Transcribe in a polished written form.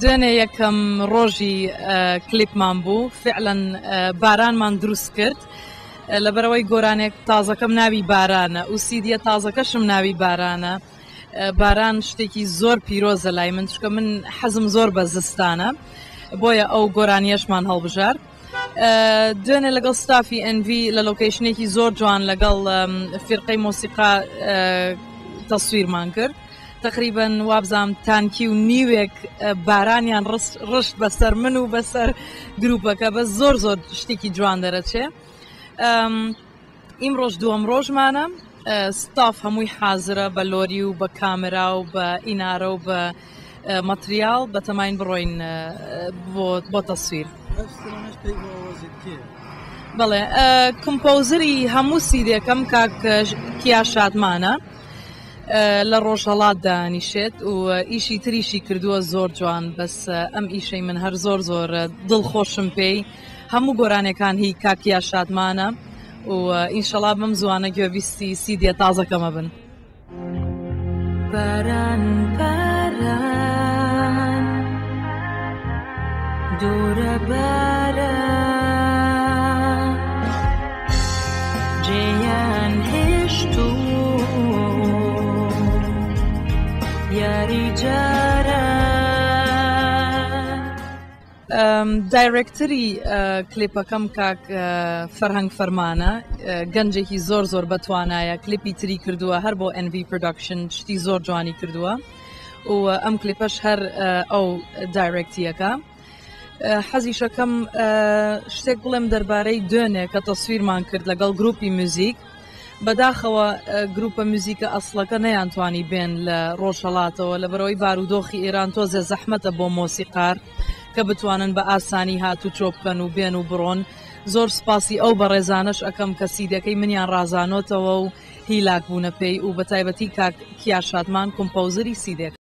دوێنێ یەکەم ڕۆژی کلیپمان بوو، فعلەن بارانمان دروست کرد، لەبەرئەوەی گۆرانێک تازەکەم ناوی بارانە و سیدیە تازەکەشم ناوی بارانە. باران شتێکی زۆر پیرۆزە لای من، چونکە من حەزم زۆر بە زستانە، بۆیە ئەو گۆرانیەشمان هەڵبژارد. دوێنێ لەگەڵ ستافی NV لە لۆکەیشنێکی زۆر جوان لەگەڵ فیرقەی مۆسیقا تەسویرمان کرد. تەقریبەن وابزانم تانکی و نیوێک بارانیان ڕشت بەسەر من و بەسەر گروپەکە، بەس زۆر زۆر شتێکی جوان دەرەچێ. ئیمڕۆژ دووەم ڕۆژمانە، ستاف هەمووی حازرە بە لۆری و بە کامێرا و بە ئینارە و بە مەتریاڵ، بەتەماین بڕۆین بۆ تەسویر. بەڵێ، composer ی هەموو سیدێکەم کاک کیا شادمانە، لە ڕۆژهەڵات دانیشێت و ئیشی تریشی کردووە زۆر جوان، بەس ئەم ئیشەی من هەر زۆر زۆر دڵخۆشم پێی. هەموو گۆرانیەکان هی کاک کیا شادمانە و ئینشەڵا بەم زوانە گوێبیستی سیدیە تازەکەمە بن. باران باران دوورە باران جێیان هێشت و یاری جاران. دایرێکتەری کلیپەکەم کاک فەرهەنگ فەرمانە، گەنجێکی زۆر زۆر بەتوانایە، کلیپی تری کردووە هەر بۆ NV Production، شتی زۆر جوانی کردووە و ئەم کلیپەش هەر ئەو direct یەکە. حەزیشەکەم شتێک بڵێم دەربارەی دوێنێ کە تەسویرمان کرد لەگەڵ گروپی میوزیک. بەداخەوە گروپە میوزیکە ئەسڵەکە نەیانتوانی بێن لە ڕۆژهەڵاتەوە، لەبەرئەوەی بارودۆخی ئێران تۆزێ زەحمەتە بۆ مۆسیقار کە بتوانن بە ئاسانی هاتوچۆ بکەن و بێن و بڕۆن. زۆر سوپاسی ئەو بەڕێزانەش ئەکەم کە سیدەکەی منیان ڕازانۆتەوە و هیلاک بوونە پێی و بەتایبەتی کاک کیا شادمان composer ی سیدەکە.